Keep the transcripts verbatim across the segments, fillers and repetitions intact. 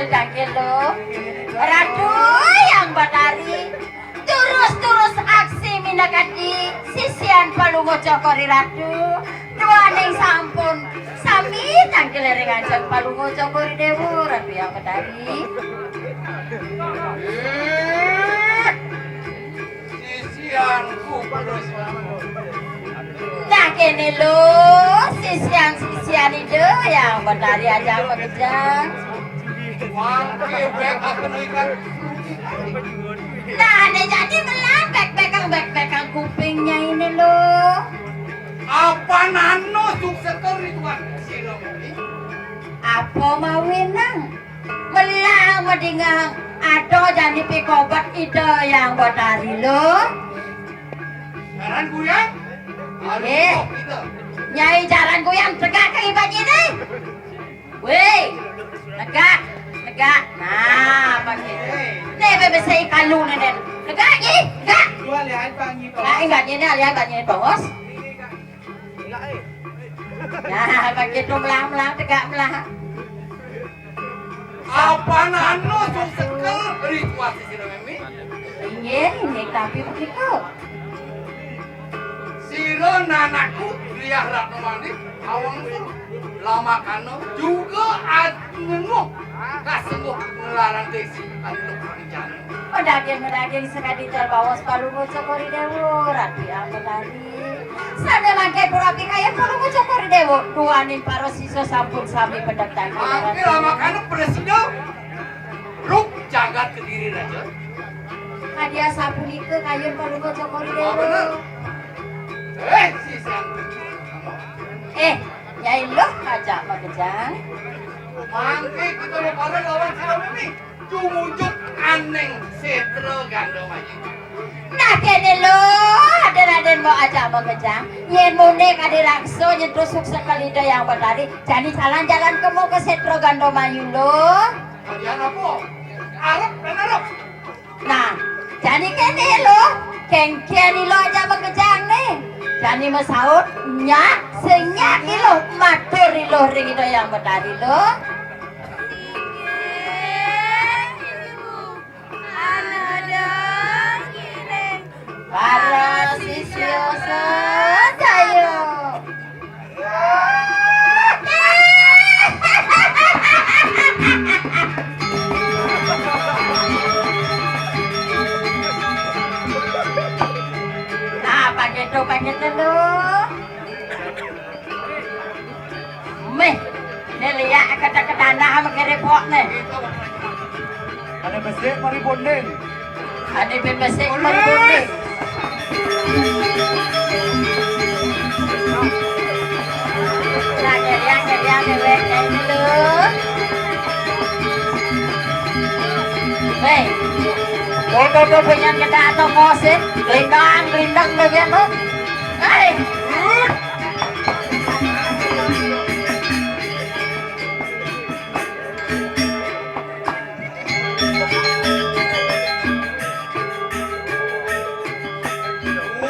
Dangkelo. Ratu Yang Batari. Terus-terus aksi minakadi sisian Palungguh Cokor I Ratu. Duaning sampun sami tangkil ring ajeng Palungguh Cokor I Dewa, Ratu Yang Batari. Sisianku, Palungguh. Nah, kene lo, sisian-sisian Ida Yang Batari ajak makejang. Wah, kebek aku ikan. Nah, ne jadi melah bek-bekang, bek-bekang kupingnya ini lo. Apa nano sukses kau ri tuan? Sira muni. Apa mawinang? Melah madingang ada jani pikobet Ida Yang Batari lo. Jaran Guyang? Aduh, eh, kita. Nyai Jaran Guyang tegak ke ibaji ni. Weh, tegak, tegak. Nah, apa ni? Ni bebesai kalu ni, ni. Tegak, Ji, tegak. Dua lihat pangi. Nah, ingat ni, ni lihat pangi ni, bos. Nah, pakai tu melah-melah, tegak melah. Apa nano sung sekel ritual sira meme? Inggih, inggih, tapi begitu. Sira nanakku Griah Ratna Manik, awang tur lamakana juga anenguh kasengguh ngelarang desi antuk rencana. Medaging-medaging sakadi jar baos Palungguh Cokor I Dewa, Ratu Yang Batari. Sane mangke pura pikayun Palungguh Cokor I Dewa, duaning para siswa sampun sami pendek tangkil. Mangke lamakana prasida ruk jagat Kediri Raja. Kadi asapunika kayun Palungguh Cokor I Dewa. Ah, bener. Eh, si Sang. Eh, Nyai Luh ajak makejang. Mangke kita pada lawan sira meme. Tumujuk aning setra Gandamayu. Nah, kene lo, aden-aden mau ajak makejang. Yen mune kadi raksa nyentuh sukses kalida Yang Batari, jani jalan-jalan kemo ke setra Gandamayu lo. Kalian apa? Arep dan arep. Nah, jani kene lo, kengken ilo ajak makejang ne. Jani masaut, nyak, senyak ilo, matur ilo ring Ida Yang Batari lo. Para sisya sadaya. Nah, pakai tu, pakai tu. Meh, ne liak kata-kata anak sama kerepok ne. Ada besik mari bonding. Ada besik mari bonding. Nah, keriang, keriang, dewek, kayak ini lo. Hei, foto tuh punya kita atau ngosip, gelindang, gelindang bagian tuh. Hei.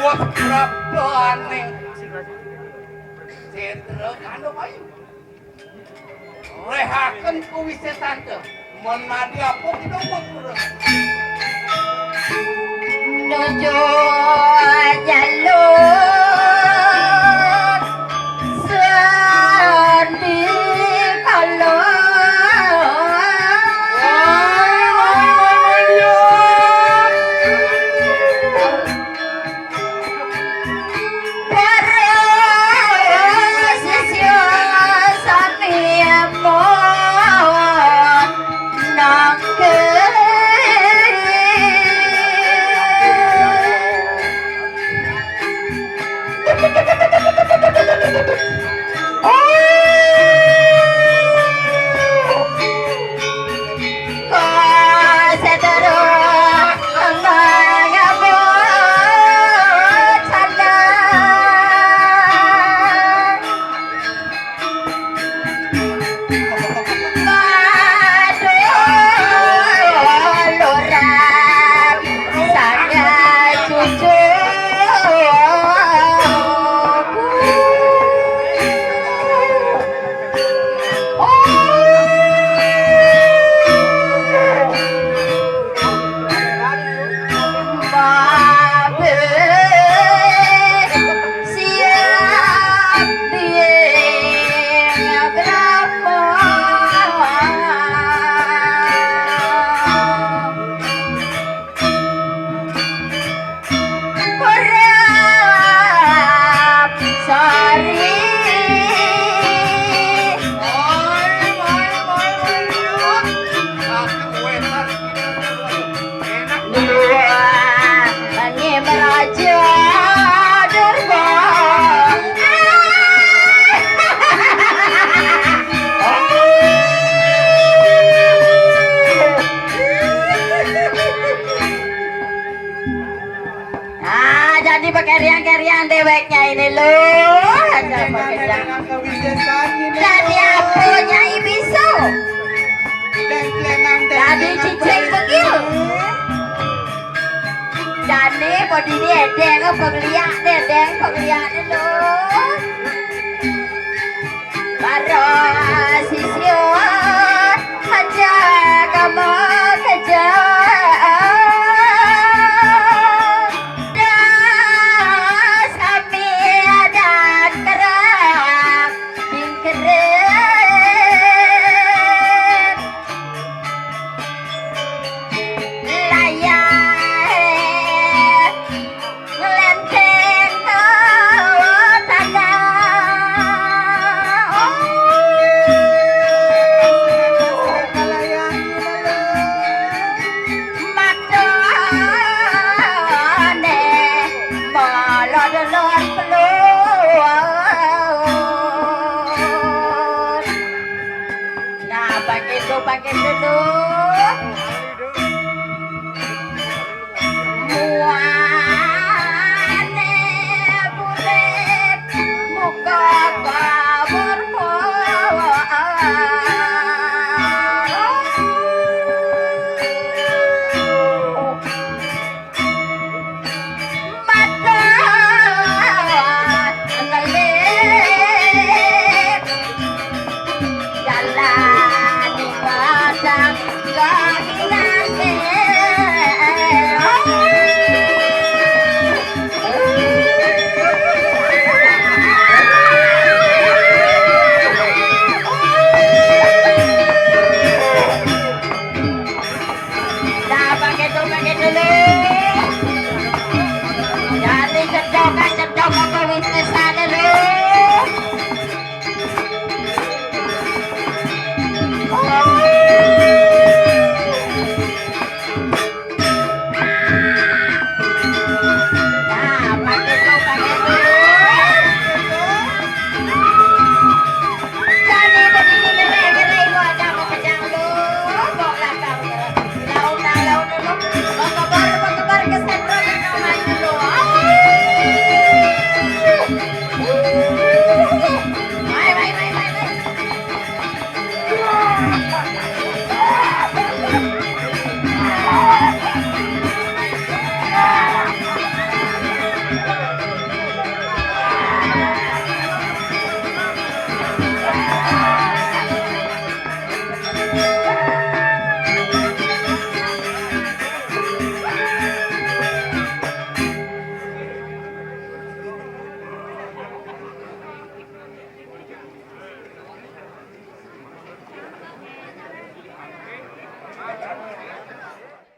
Wah, rabaning setra Gandamayu. Rehaken kuwisesante. Menadi apa kita buat kurang? Nuju jalur sandikala. Para sisya sami amun nangkil. Dewek nyai ne lo, ada pekerjaan. Dadi apa nyai bisu? Dadi cicing begil. Dadi bodi ni edeng apa ngeliak ne, edeng apa ngeliak ne lo. Para sisya aja kamu kerja. Sami adat kerang bingkeren. Layah ngelenteng ke tanah. Oh. Matane malah delon pelon. Nah, pakai tu, pakai dulu.